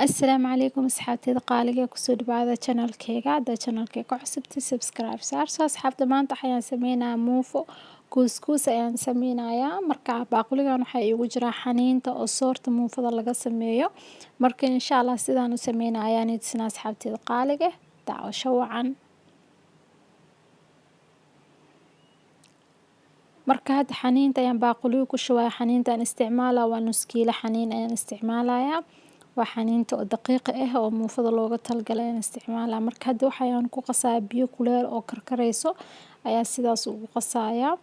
Assalaamu calaykum asxaabteyda qaaliga, kusoo dhawaada channelkeyga. Haddaa channelkeyga ku cusubtay, subscribe saar. Soo asxaabta, maanta waxayaan sameynayaa muufo kuuskuus ayaan sameynayaa. Marka baaquligan waxaa iigu jira xaniinta oo soorta muufada laga sameeyo. Marka insha Allah sidaan u sameynaya ayaan idin asxaabteyda qaaliga, daawasho wacan. Marka hadda xaniinta ayaan baaquliga ku shubaya. Xaniinta aan isticmaalaa waa nus kiilo xaniin ayaan isticmaalayaa. Waa xaniinta oo daqiiqa ah oo muufada looga talagalay ayaan isticmaalaa. Marka hadda waxayaan ku qasayaa biyo kuleel oo karkarayso ayaa sidaas ugu qasayaa.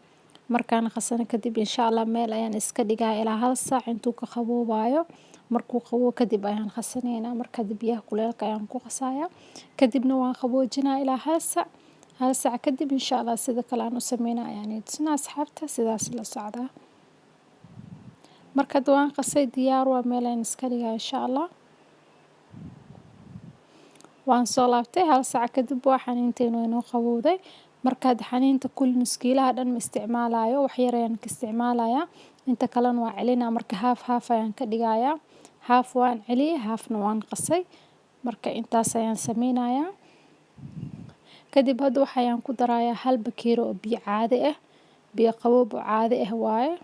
Markaan qasano kadib, insha Allah meel ayaan iska dhigaa ilaa hal saac intuu ka qaboobayo. Markuu qaboobo kadib ayaan qasanaynaa. Marka hadda biyaha kuleelka ayaan ku qasayaa, kadibna waan qaboojinaa ilaa hal saac. Hal saac kadib, insha Allah, sida kale aan u sameynaa ayaan idin tusinaa. Asxaabta, sidaas la socdaa. Marka hadda waan qasay, diyaar waa, meel ayaan iska dhigaa insha Allah. Waan soo laabtay hal saac kadib, waa xaniinteenu inoo qabowday. Marka hadda xaniinta kulli nus kiilaha dhan ma isticmaalayo, wax yar ayaan ka isticmaalayaa, inta kalena waa celinaa. Marka half half ayaan ka dhigayaa. Half waan celiyay, halfna waan qasay. Marka intaas ayaan sameynayaa. Kadib hadda waxayaan ku darayaa hal bakeeri oo biyo caadi ah, biyo qaboob oo caadi ah waaye.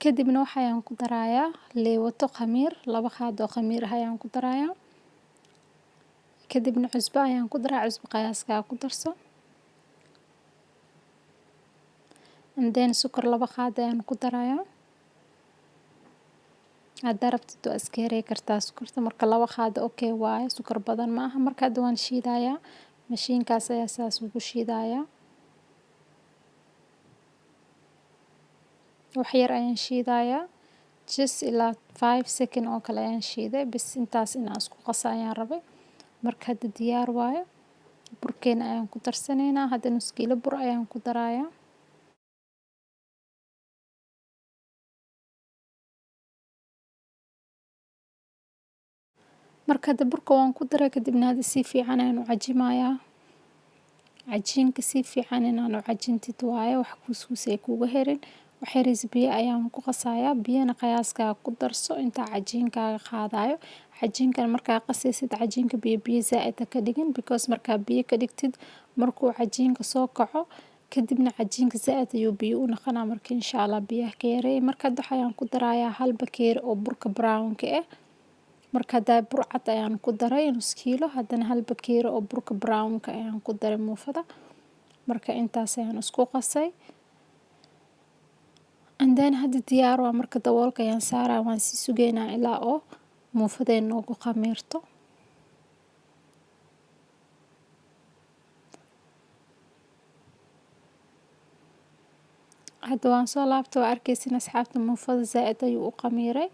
Kadibna waxayaan ku darayaa leewato khamiir, 2 qaado oo khamiir ah ayaan ku darayaa. Kadibna cusbo ayaan ku daraa, cusbo qiyaaskaaga ku darso. And then sokor 2 qaado ayaan ku darayaa. Haddaa rabtid waa iska yarey kartaa sokorta. Marka 2 qaado okay waaye, sokor badan ma aha. Marka hadda waan shiidayaa, mashiinkaas ayaa saas ugu shiidayaa. Wax yar ayaan shiidayaa, just ilaa 5 second oo kale ayaan shiiday bas. Intaas inaan isku qaso ayaan rabay. Marka hadda diyaar waaye. Burkeena ayaan ku darsanaynaa. Hadda nus kiilo bur ayaan ku darayaa. Marka hadda burka waan ku daray, kadibna hadda si fiican ayaan u cajimayaa. Cajiinka si fiican inaan u cajintid waaye, wax kuuskuus ay kuga herin. Wax yariis biyo ayaan ku qasayaa. Biyana qiyaaskaaga ku darso intaa cajiinkaaga qaadayo. Cajiinkan markaa qasaysid, cajiinka biyo biyo zaaid ha ka dhigin, because markaa biyo ka dhigtid, markuu cajiinka soo kaco kadibna cajiinka zaaid ayuu biyo u noqonaa. Marka insha Allah biyaha ka yareey. Marka hadda waxayaan ku darayaa hal bakeeri oo burka brown-ka ah. Marka haddaa bur cad ayaan ku daray nus kiilo, haddana hal bakeeri oo burka brown-ka ayaan ku daray muufada. Marka intaas ayaan isku qasay. And then hadda diyaar waa. Marka daboolka ayaan saaraa, waan sii sugaynaa ilaa oo muufadeen noogu khamiirto. Hadda waan soo laabtay. Waa arkaysin asxaabta, muufada zaaid ayuu u khamiiray.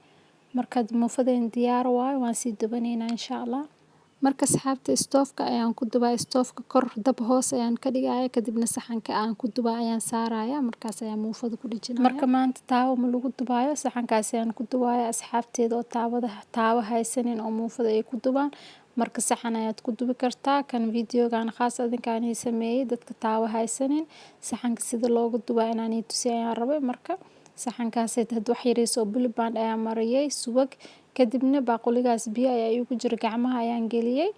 Marka muufadeen diyaar waaye, waan sii dubanaynaa insha Allah. Marka asxaabta, istoofka ayaan ku dubaa. Istoofka kor dab hoos ayaan ka dhigaya, kadibna saxanka aan ku dubaa ayaan saaraya, markaas ayaan muufada ku dhejinaya. Marka maanta taawo ma lagu dubaayo, saxankaas ayaan ku dubaaya. Asxaabteeda oo taawada taawo haysanin oo muufada ay ku dubaan, marka saxan ayaad ku dubi kartaa. Kan videogan khaas adinkaan ii sameeyay, dadka taawo haysanin saxanka sida loogu dubaa inaan ii tusiyo ayaan rabay. Marka saxankaas hadda wax yariis oo Blue Band ayaan mariyay, subag. Kadibna baaquligaas biyo ayaa iigu jira, gacmaha ayaan geliyay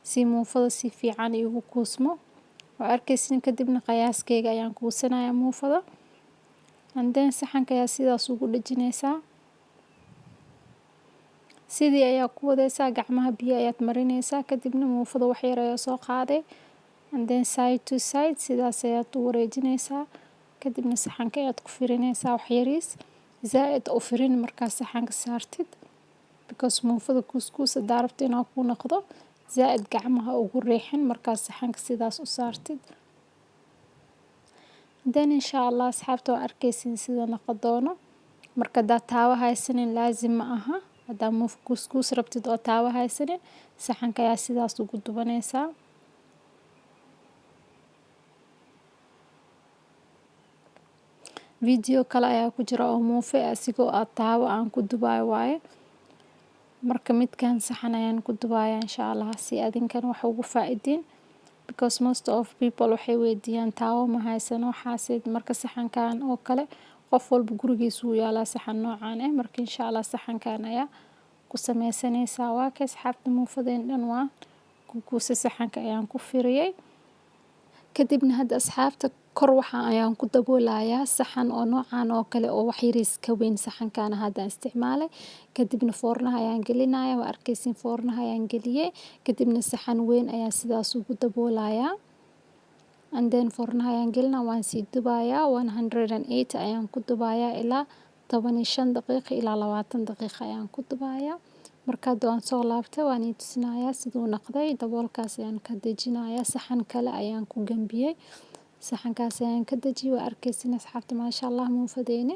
si muufada si fiican iigu kuusmo. Waa arkaysin. Kadibna qiyaaskeyga ayaan kuusanayaa muufada. And then saxanka ayaa sidaas ugu dhejinaysaa. Sidii ayaa ku wadaysaa, gacmaha biyo ayaad marinaysaa, kadibna muufada wax yar ayaa soo qaaday, and then side to side sidaas ayaad u wareejinaysaa. Kadibna saxanka ayaad ku firinaysaa wax yariis. Zaaid u firin markaa saxanka saartid, because muufada kuuskuus hadaa rabto inaa ku noqdo, zaaid gacmaha ugu riixin markaa saxanka sidaas u saartid. Then insha Allah asxaabta, waa arkaysin sida noqon doono. Marka haddaad taawo haysanin, laazim ma aha. Haddaa muufo kuuskuus rabtid oo taawo haysanin, saxanka ayaa sidaas ugu dubanaysaa. Video kale ayaa ku jira oo muufe asigoo aad taawo aan ku dubaayo waaye. Marka midkan saxan ayaan ku dubayaa insha Allah, si adinkan wax ugu faa'iidiin, because most of people waxay weydiiyaan taawo ma haysano waxaasid. Marka saxankan oo kale qof walba gurigiisa wuu yaalaa saxan noocan ah. Marka insha Allah saxankan ayaa Ku sameysanaysaa. Waa kay, asxaabta, muufadeen dhan waa ku kuusay, saxanka ayaan ku firiyay. Kadibna hadda, asxaabta, kor waxa ayaan ku daboolayaa saxan oo noocan oo kale oo wax yariis ka weyn saxankan hadda isticmaalay. Kadibna foornaha ayaan gelinaya. Waa arkaysin, foornaha ayaan geliyay. Kadibna saxan weyn ayaa sidaas ugu daboolayaa and then foornaha ayaan gelinaa, waan sii dubayaa. 180 ayaan ku dubayaa, ilaa 15 daqiiqo ilaa 20 daqiiqo ayaan ku dubayaa. Marka hadda waan soo laabtay, waan ii tusinayaa siduu noqday. Daboolkaas ayaan ka dejinayaa, saxan kale ayaan ku gambiyey, saxankaas ayaan ka dejiyey. Waa arkaysin, asxaabta, maasha Allah, muufadeeni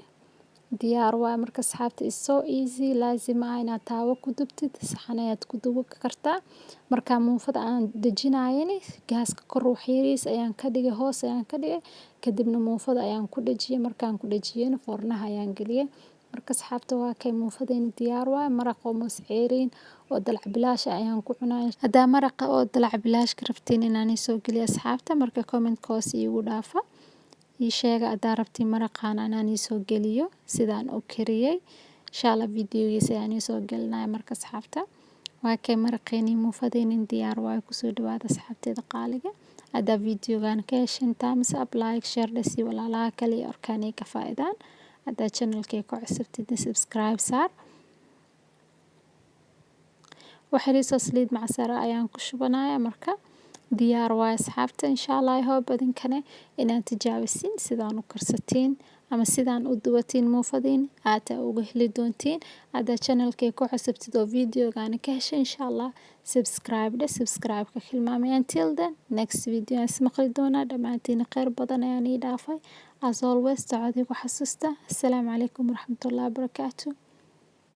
diyaar waay. Marka, asxaabta, is so easy. Laazim ah inaad taawo ku dubtid, saxan ayaad ku dubi kartaa. Marka muufada aan dejinayani, gaaska kor wax yariis ayaan ka dhigay, hoos ayaan ka dhigay, kadibna muufada ayaan ku dhejiyey. Markaan ku dhejiyeyna, foornaha ayaan geliyey. Marka, asxaabta, waa kay, muufadeeni diyaar waay. Maraq oo moos ceeriin oo dalac bilaash ayaan ku cunaa. Haddaa maraqa oo dalac bilaashka rabtiin inaan soo geliyo, asxaabta, marka comment hoos iigu dhaafa, ii sheega haddaa rabtiin maraqaan inaan soo geliyo sidaan u kariyey. Insha Allah videogiisa ayaan soo gelinaya. Marka, asxaabta, waa kay, maraqeeni muufadeeni diyaar waay. Kusoo dhawaada, asxaabteeda qaaliga. Haddaa videogan ka heshin, thumbs up, like, share dheh si walaalaha kale iyo arkaan ay ka faa'iidaan. Haddaa channelkay ku cusubtid, subscribe saar. Wax yariis oo saliid macsaro ayaan ku shubanaya. Marka diyaar waay, asxaabta. Insha Allah I hope idinkane inaad tijaabisin, sidaan u karsatiin ama sidaan u duwatiin muufadiin, aad uga heli doontiin. Haddaa channelkay ku cusubtid oo videogan ka heshay, insha Allah subscribe dheh, subscribe ka hilmaamay. Until then, next video aan ismaqli doonaa. Dhammaantiin khayr badan ayaan ii dhaafay. As always, ducadii ku xasuusta. Assalaamu calaykum waraxmatullahi wabarakaatu.